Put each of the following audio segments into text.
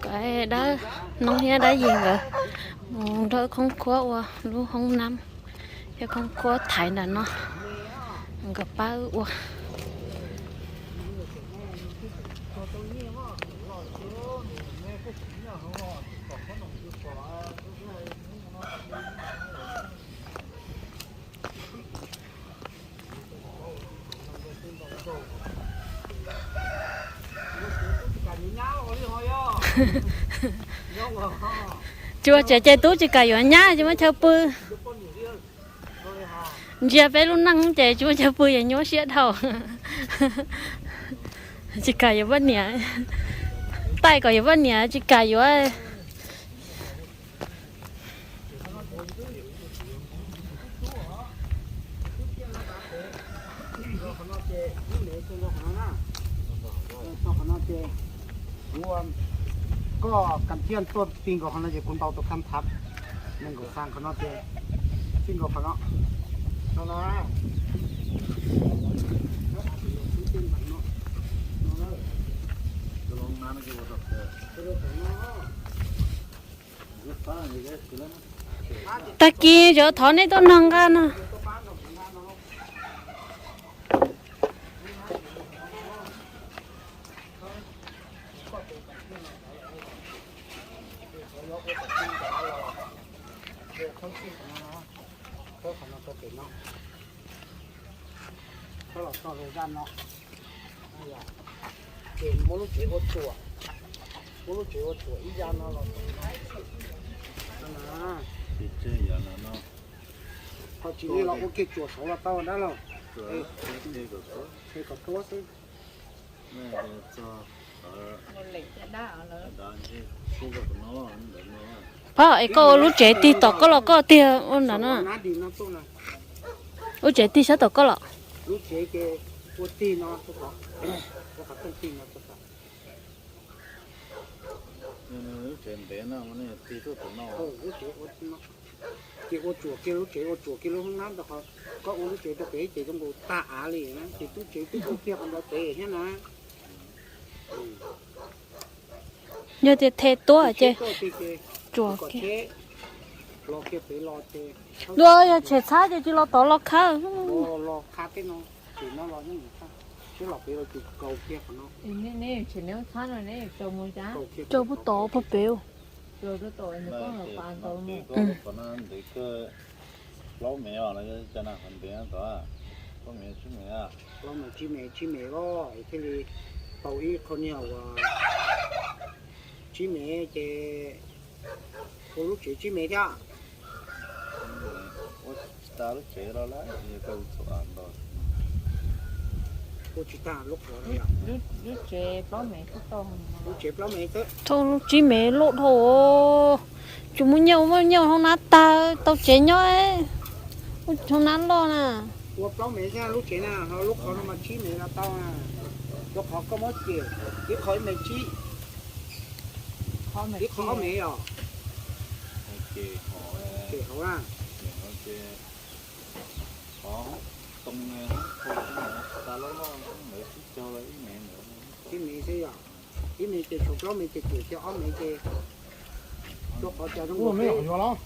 Kom dab noob thiab dab yig nkawd mus nrog khoob khuab ua lub hoob nab thiab khoob khuab thaiv nram no, nkawd pab wb ua. Tsis ua tsev ces tub tsis kam yuav nyab, tsis muaj chaw pw. Ntsia peb lub neej ces tsis muaj chaw pw ces nyuaj siab dhau. Tsis kam yuav poj niam, taij kom yuav poj niam tsis kam yuav. Koj kam ciaj tuaj ti nkaus qhov no ces kuv ntaus tus kham thab nees nkaum xas qhov no ces txij nkaus qhov no no na. Tag kis yuav thov nej tuaj nrog nqa no. Ces muab lub tsev ua tsuam, muab lub tsev ua tsuam ib yam no los no. Ho tsis li los ua kiag tsuam saud los tau dab laug. Qhia kom tuab xwb. Phab es koj ua lub tsev tig tom koj los koj tiag ua nram no. Lub tsev tig sab tom koj los. Lub tsev ces ua tig no, ua qhov rooj tig no. Lub tsev ntev no, tig tuaj tom no. Ces ua tsuam kiag lub tsev, ua tsuam kiag lub hoob nab rau qhov koj ua lub tsev rau pem ces zoo nkaus tag av li na, ces lub tsev twb ua kiag qhov ntawd pem thiab na. Yog tias them tuab ces tsuam kiag. Los kiag pem los ces, yog tshem txhab ces tsis los tod los khawb. Los khawb tej no, ces no los yeej khawb, sib los pem los ces kaus kiag qhov no. Neb tshem neb txhab no neb tso mus cas? Tso puag tod puag pem. Plaub mev os, qhov ntev tod, plaub mev tsib mev, plaub mev tsib mev, tsib mev os, thiaj li tau ib qho niag uas tsib mev ces ua lub tsev tsib mev thiab. Ua tsis tas lub tsev los lawm, ua tsis tas lub qhov no. Lub tsev plaub mev xwb tau. Lub tsev plaub mev xwb. Thaum lub tsib mev loj dhau, tsuas muaj nyiaj, muaj nyiaj hoob nab tag tau tsev nyob, hoob nab loj na. Ua plaub mev xwb lub tsev na, ho lub qhov no mas tsib mev los tau na. Rau qhov koj muab cem, ib qho ib mev tsib, ib qho ob mev os. Cem hauv na. Tsib mev xwb yom. Ib mev ces tshuav plaub mev ces cem kiag ob mev ces rau qhov cas zoo. Rau lab,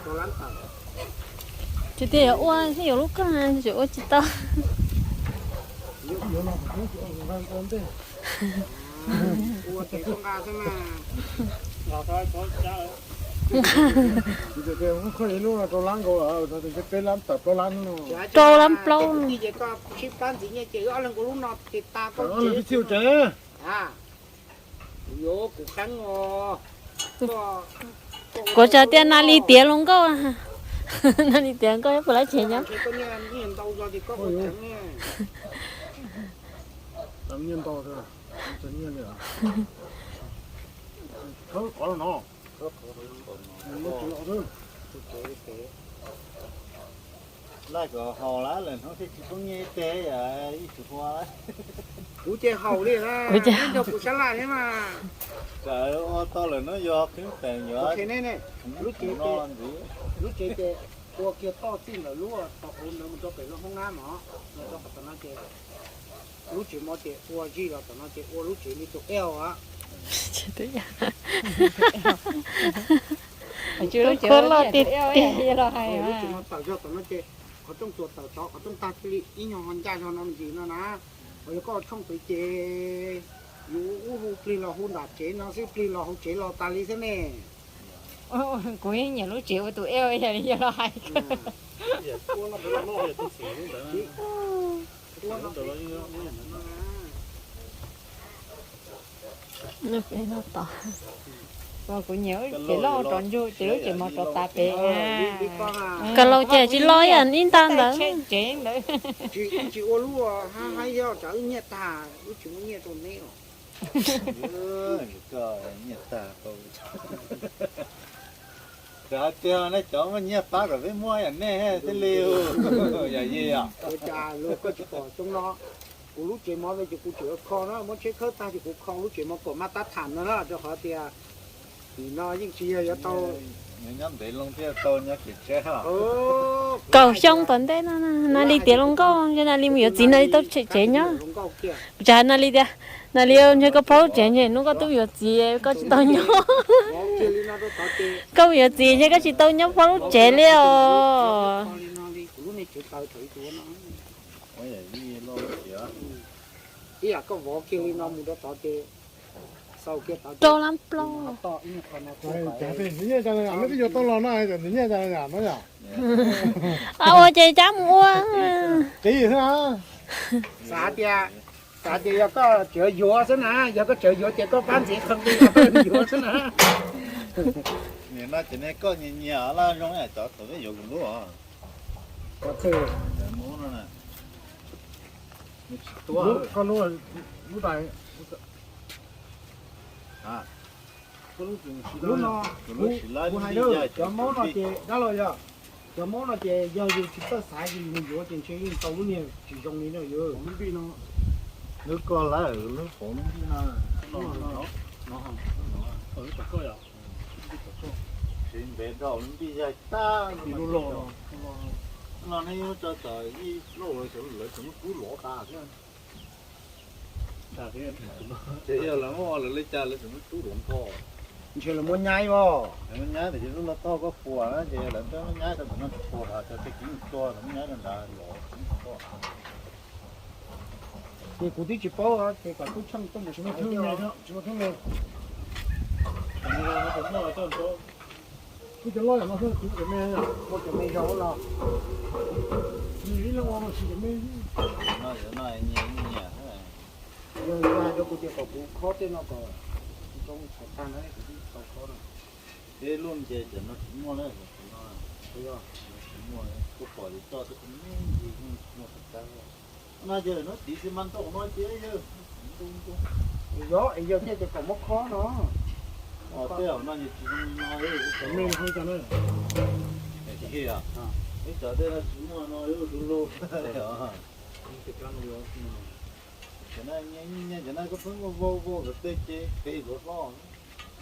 rau lab tawm. Tsis tias yuav ua thiab yuav lub koj tseem ua tsis tau. Ua tsev koj nqa xwb mas. Rau lab nkaus, peb lab tawm plaub lab no. Rau lab plaub. Sib pab ntxiv nyiaj ces wb ob leeg ua lub no ces tas koj tsev. Kuv tsa tias Nas Lis tiav hluas nkauj, Nas Lis tiav nkauj puas lab tsev nyob. Laj kom haus lawm, lawm hnub thiaj tsis poob nyiaj ib teg, ib tug hua. Kuv ces haus li na, nrog kuv sab laj thiab mas. Tsam ua tau lawm hnub yog qhib peem yuav. Lub tsev ces ua kiag toj txij ntawm lub tau hauv ntawd mus rau pem lub hoob nab no, los rau qhov tom no ces Lub tsev mov ces ua zij los tom no ces ua lub tsev li tus L a. Lub tsev mov tawm zog tom no ces qhov rooj tsuas tawm tod qhov rooj tag thiaj li ib nyuag ho ncaj zog no ntsis no na. Ho yog koj tshooj pem ces yus ub hu plig los hu nram tsev no xwb, plig los hu tsev los tas li xwb ne. Kuv yeej nyiam lub tsev ua tus L yog li yog los hais. Kuv nyiam lub tsev loj rov ntsug ces lub tsev mov rov tas pem. Ka laus ces tsis loj ib yam ib ntag ntawd. Tsis ua lub hab hab yog tsam wb nyiaj tag, wb tsis muaj nyiaj rau neb os. Nyiaj tag, hais tias nej cov muaj nyiaj pab kom peb muab yam nej thiaj li yam yi os. Ua cas luag koj tsis pom xyoo no kuv lub tsev mov ces kuv tseem kho na, muab tsheb khawb tag ces kuv kho lub tsev mov kom maj tab tham no na, rau qhov tias nim no yeej tsis yog yuav tau, nyob ntev loo thiaj tau nyob kev tsheb. Kaum xyoo tom ntej no Nali tiav hluas nkauj, Nali mus yuav txiv, Nali tau tsev nyob. Kuv tsis hais Nali tias, Nali, ntshe koj phob lub tsev ntshe hnub koj twb yuav txiv koj tsis tau nyob. Koj mus yuav txiv ntshe koj tsis tau nyob phob lub tsev li os. Ib yam koj vov kiag li no mus rau tod ces xau kiag tod. Rau lab plaub. Nws nyiaj cas, nws twb yuav tau los no, nws nyiaj cas no yom? Ua ces cab mus ua. Qiv xwb na. Xav tias, xav tias yog koj tseem yuav xwb na, yog koj tseem yuav ces koj pab ntxiv qhov nqi yuav xwb na. Nim no ces nej koj nyias nyias laj zoo yam cov thaum peb yuav kuv lub os. Cov twg? Cov mub no na. Nws tsis tuaj. Koj lub, lub dais. Lub no, kuv hais rau cov maub no ces dab laug yog, cov maub no ces yog yus tsis txawj xaiv ces yus mus yuav ces ntshe yeej tau lub niag tsis zoo li no yus. Lub npij no, lub koj lawm, lub hauv lub npij no. Siv ntev dhau lub npij yaig tag. No nej yuav tso tom ib lub lawv tseem muab kub lov tas thiab. Ces yog lawv muab lawv li cas lawv tseem muab kub lov nkaus. Ntshe lawv muab nyaib os. Lawv muab nyaib tiam sis lub no tog koj puas na ces lawv muab nyaib rau tom no tsis puas, cov tej kiv mus tua lawv muab nyaib rau nrad los tsis puas. Ces kuv twb tsis paub ces kom tub tsheej tuaj mus tsis muaj thoob me, tsis muaj thoob me. Kuv cov loj yam no xwb, kuv cov me, kuv cov me zog los. Nws ib leeg ua mas tsis cov me. Yog hais rau kuv tias kom kuv khob tej no kom zoo tshais tag na kuv twb tau khob no. Peb lub nce ces no tsis muaj na, tsis muaj, kuv pom yus tso tej me ntsis muaj tsis muaj tsis tau. No ces lawm no tiv xi mas ntau no ces yog, yog thiaj tias kom muab khob no. Tej zaum no ces tsis zoo no, me no cov na. Ib cov tej no tsis muaj no, lub lub. Cov no, cov no koj pheej muaj vau vau kom tej ces pem luav hlob.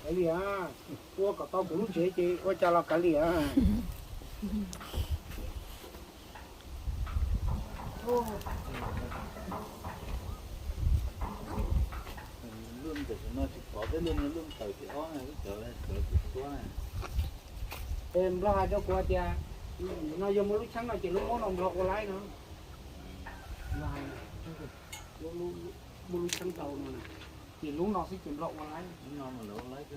Kav liam, ua kom tau kuv lub tsev ces ua cas los kav liam. Lub ntawm no tsis pom, peb lub no lub ntawm thib ob na, lub cawv cawv tus tuab na. Es Nplog hais rau kuv tias, no yog muaj lub cheeb no ces lub mub no Nplog ua laib no. Muaj lub cheeb tau no, ces lub no xwb ces Nplog ua laib. Lub no mas lawv ua laib,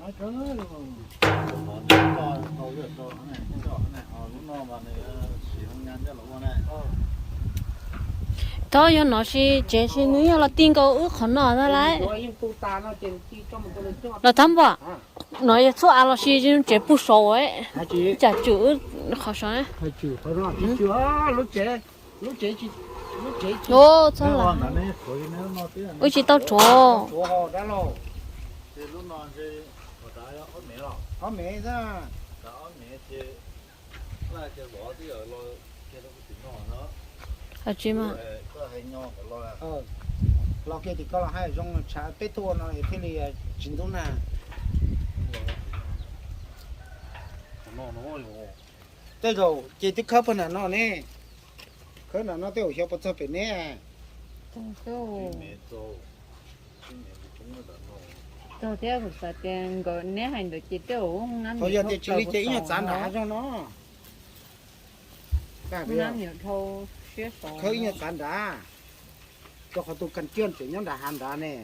lub no mas nws siv hoo nyas coj los ua na. Thaum yog no sis tsev sis nws yog los ti nkaus wb qhov no na lawm. Los thab npua, no yog txhua av los sis tsev puag saud, tsam tswm wb qhov saud. Txhob, wb tsis tau rhuav. Tsis mas. Los kiag tim koj los hais zoo tshav peb tuaj ua no thiaj li tsis ntub na. Tej zaum ces twb khawb puag nram no ne. Khawb nram no tej zaum xyov puas txog pem neb. Txog thiab kuv xav tias nkawd neb hais ntawd ces tej zaum yog tias tsis li ces ib nyuag txav nram hav zog no. Khawb ib nyuag txav nrad, rau qhov tus kas kiag tseem nyob nram hav nrad ne.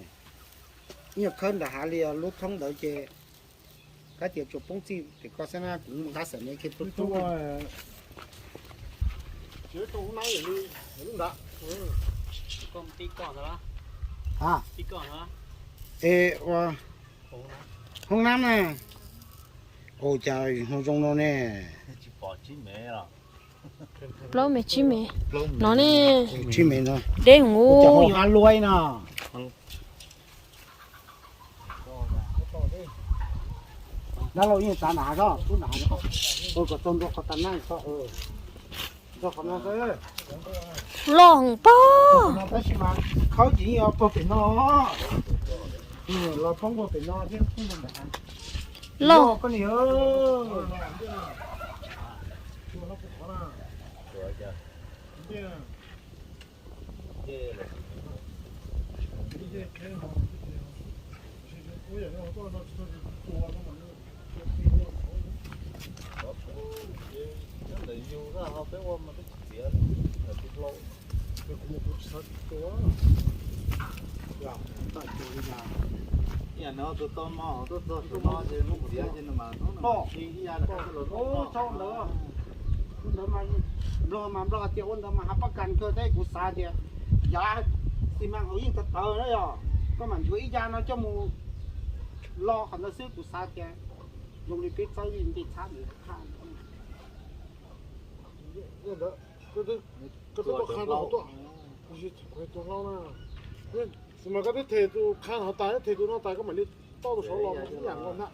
Ib nyuag khawb nram hav li lub thoob ntawd ces kav tias tsuas poob txij pem ko xwb na, kuv nqa xam me kiag rub rub. Es ua hoob nab na, ua cas ho zoo no ne? Plaub me tsib me no ne. Tsib me no. Deb heev. Ua cas ho hab luaj no? Dab laug yeej tsav nram hav zog, tub nram hav zog, kom txog ntua qhov tas naj, loj heev pob. Tab sis mas khawb ces yeej pog pem no, los poob pog pem no thiab, poob nram hav. Loj koj niam. Ib yam no tus tau no tuaj txog saum no ces muab txiav ces nws mam hnub nws mam khi ib yam rov qab los. Ntawd ntawd mas nplog mas nplog tias ua ntawd mas hav pab kas kawg thiab, kuv xav tias yav xi mas hauv yeej tawv tawv na yog, koj mam nchuav ib yam no coj mus lo qhov ntawd xwb, kuv xav tias zoo li peb txawb li nce txhab ntawd. Koj twb tuaj qha no tuaj, tus hlau na, xi mas koj twb them tus qha hauv tas, them tus no tas koj mam li toj tus saud los ib yam nkaus ntag.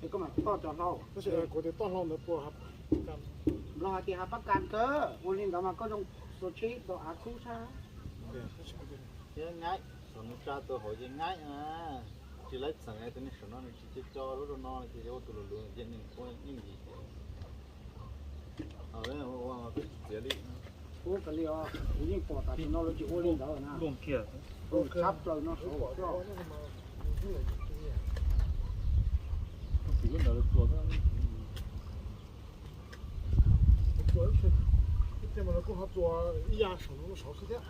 Es koj mam toj cov hlau. Tab sis kuv tias toj hlau ntawd puas, nplog hais tias hav pab kas kawg, ua li ntawd mas koj zoo xuas tsheb tau av khub tshaj. Thiab ngaib, saum nws tsa tus hauv ces ngaib na, tsis laib txheem tus neeg saum no nws tsis co co lub rau no ces ua tus luv luv ces nws ua yeej yim ces. Ua li os, kuv yeej pom tas tus no lawv tsis ua li ntawd na. Tshab plaws no saud. Ib tiag mas lawv kuj ho txuas ib yam saum no saud xwb thiab.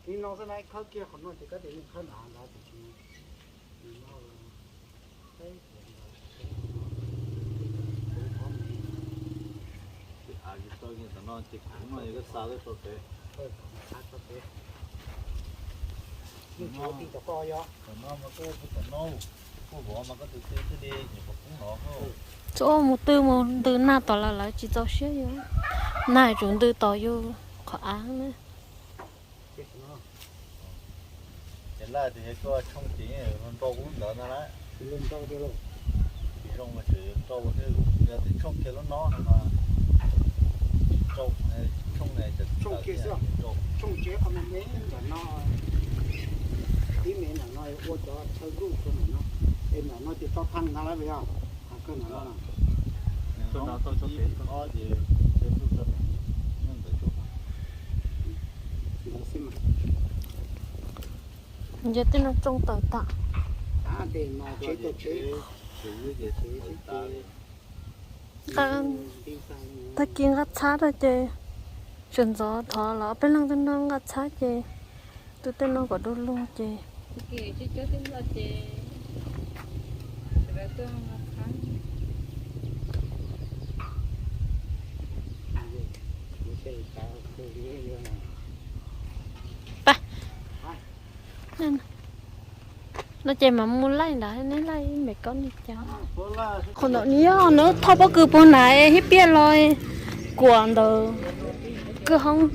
Li no xwb na, khawb kiag qhov no ces koj tias yeej khawb nram hav ntawd tiam sis Txhob mus twg mus ntws nag tom lawv, lawv tsis txaus siab yus. Nag tsuas ntws tom yus qhov av na. Ces laj tias yog koj tshooj ces nrau ub ntawd ntag na. Tsis zoo mas tseem nrau thiab, yog tias tshooj kiag lub no no mas tsis nrau, tshooj ne, tshooj kiag xwb, tshooj tsev qhov me me ntawm no, tib me ntawm no ua cov chaw ntuj rau ntawm no, es ntawm no ces tau thaj ntag lawm yog, kawg ntawm no. Ntawd xwb mas. Nce tej no tsoo tawm tam. Tag kis nqa txhab rau ces tseem ntxov thov los ob peb leeg tej no nqa txhab ces tus tej no kom du lug ces. Pa, no ces mas mus laij ntawd, neb laij me koj ni cas. Qhov ntawd ni yog neb thauj pob kws puag nrad hib piaj los kuam ntawd kwj hoob.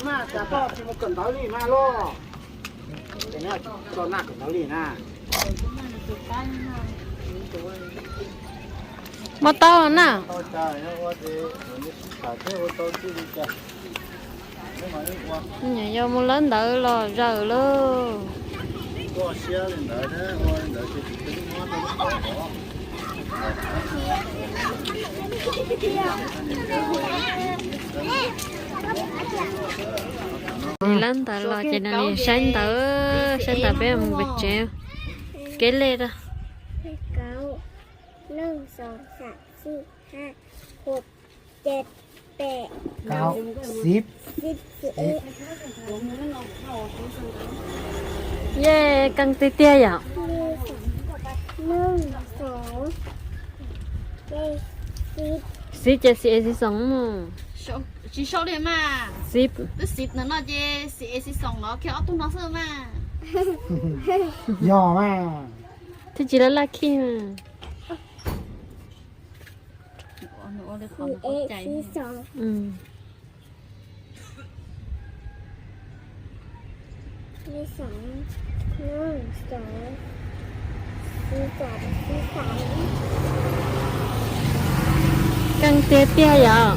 Mas cas koj tsis mus kawm ntawv li mas los? Tso naj kawm ntawv li na. Muab tau na. Nyuam yau mus lawv ntawv los zawm lauj. Lawv ntawv los ces nws saib ntawv, saib ntawv peb mus pem tsev. Kev lej rau. Yeej keej tiag tiag yom. Xib ces xib es xib xoom mus. Xib, twb xib no ces xib es xib xoom los kiag ob tug no xwb mas. Yog mas. Thiaj tsis laj laj khij mas. Keej tiag tiag yom.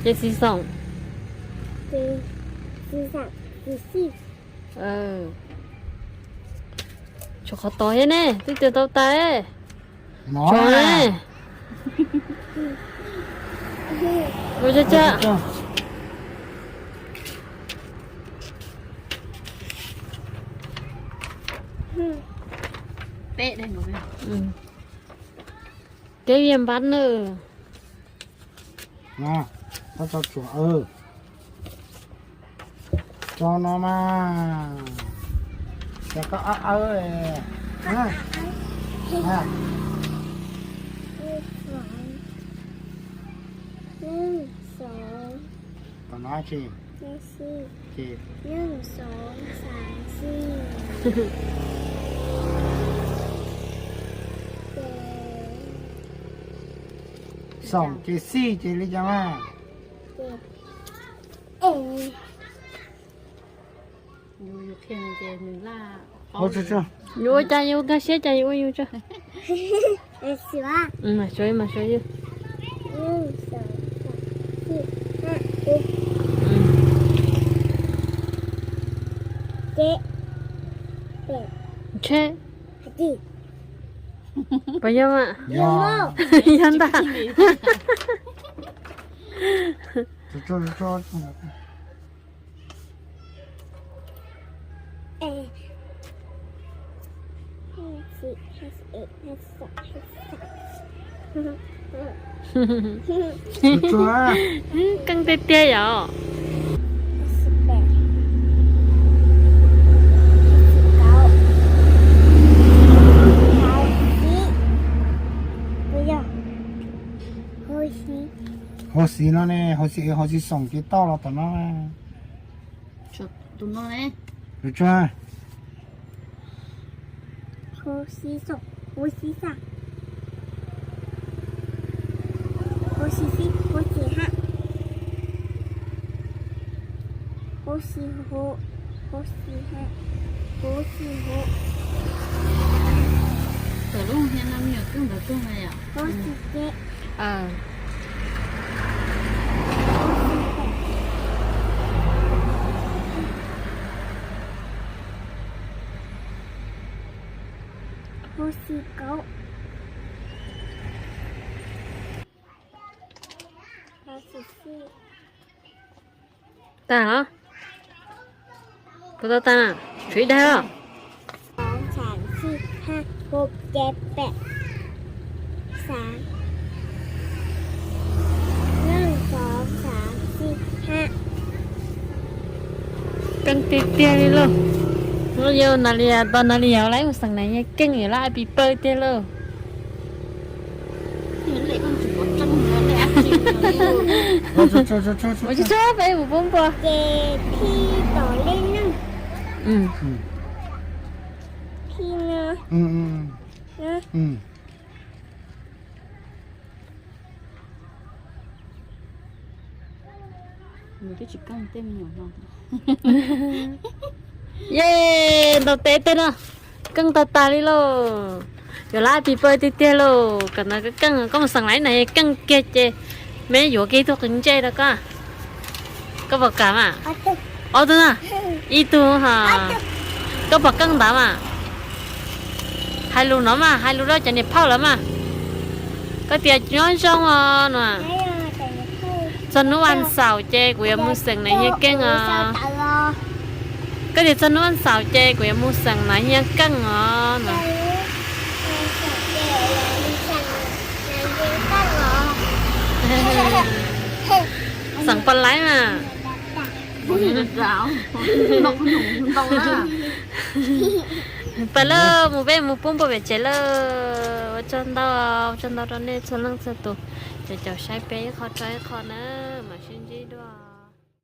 Ces xib xoom. Tshuav qhov tod thiab ne, twb twb tau tas. Ua tsa tsa. Kev viaj npab nawb. Tso no mas. Ces koj awb awb. Tom no tsis. Xoom ces xij ces li cas mas. Yuav ua cas, yuav nkag siab cas yuav ua yus tso. Mas suav, mas suav yus. Ntshe puas yog mas? Yog ntag. Keej tiag tiag yom. Hauv xis no ne, hauv xis xoom ces tau los tom no. Tus no ne. Tus tsuag. Hauv xis xoom, hauv xis xaj, hauv xis xib, hauv xis hab, hauv xis hauv, hauv xis hab, hauv xis hauv. Tam lub hia no me nyuam kawg ntawd tuag na yom. Hauv xis ceb. Hauv xis kaub. Tag los? Puas tau tag na? Tshuav ib daim os. Keej tiag tiag li lauj. Yog nas li tos nas li yog lawv mus xeem nas yeej keej yog lawv pib pawg tiag lauj. Ua tsuag tsuag peb mus pub npua. Yej, ntaus tes tej no. Keej tag tag li lauj. Yuav lab pis paw tiag tiag lauj. Kom ntawd keej, koj mus xeem lawv ib hnav keej kiag ces meb yuav kiag ib tug qws ntsej rau koj. Koj puas kam mas? Ob tug na. Ib tug hos. Koj puas keej ntawd mas? Hais lus no mas, hais lus rau cov niam phauj lawv mas. Koj tias nyob zoo os no. Txog hnub vas xaum ces kuv yuav mus xeem Nais Hia keej os. Koj tias txog hnub vas xaum ces kuv yuav mus xeem Nais Hia keej os no. Xeem puas laib mas? Pais lawm, mus peb mus pub npua pem tsev lawm. Ua tsaug ntau, ua tsaug ntau rau nej txhua leej txhua tus, caum caum saib peb ib qho rau ib qho na.